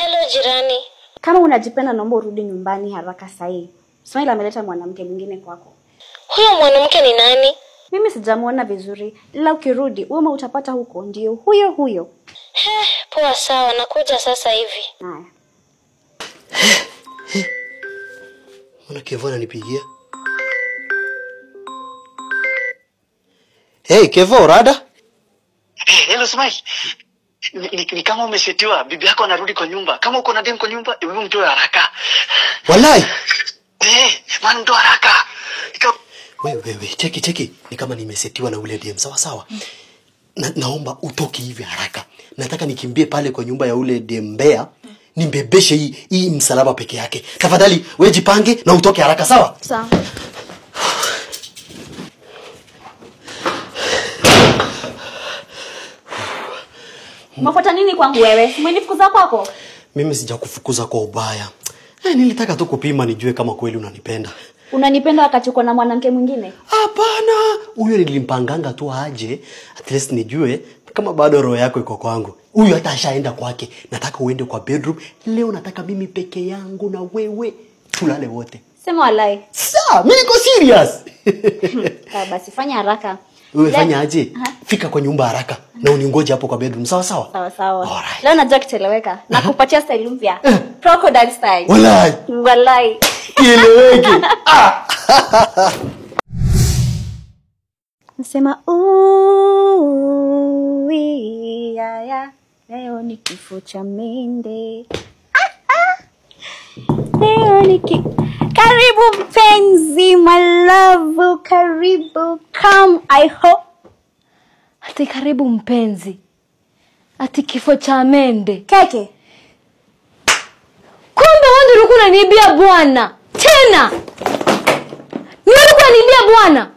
Hello jirani. Kama unajipenda naomba urudi nyumbani haraka sahi. Smile ameleta mwanamke mwingine kwako. Huyo mwanamke ni nani? Mimi sijamuona vizuri. Ila ukirudi, wewe utapata huko ndio huyo huyo. Poa sawa, nakuja sasa hivi. Haya. Mbona Kevo ananipigia? Hey Kevo, rada? Hey, hello Smile. Ni kama umesetiwa, bibi yako anarudi kwa nyumba. Kama uko na dem kwa nyumba, hebu mtoe haraka. Walai. Man mtoe haraka. Wewe, cheki. Ni kama nimesetiwa na ule dem, sawa sawa. Naomba utoke hivi haraka. Nataka nikimbie pale kwa nyumba ya ule dem Mbea, nimbebeshe hii msalaba peke yake. Tafadhali wewe jipange na utoke haraka, sawa? Sawa. Umefuata nini kwangu wewe? Umenifukuza kwako? Mimi sijakufukuza kwa ubaya. Nilitaka tu kupima nijue kama kweli unanipenda. Unanipenda wakati uko na mwanamke mwingine? Hapana, huyo nilimpanganga tu aje, at least nijue kama bado roho yako iko kwangu. Huyo hata ashaenda kwake. Nataka uende kwa bedroom. Leo nataka mimi peke yangu na wewe tulale wote. Sema walai. Sawa, mimi niko serious. Sawa basi fanya haraka. Wewe fanya aje? Fika kwa nyumba haraka na uningoje hapo kwa bedroom, sawa sawa? Sawa sawa. Alright. Leo najua kiteleweka. Nakupatia style mpya. Crocodile style. Walai. Walai. Kieleweke. Nasema ya leo ni kifo cha mende. Leo ni Karibu mpenzi, my love, karibu, come, I hope. Ati karibu mpenzi. Ati kifo cha mende. Keke. Kumbe wewe ulikuwa unaniibia bwana. Tena. Ni wewe ulikuwa unaniibia bwana.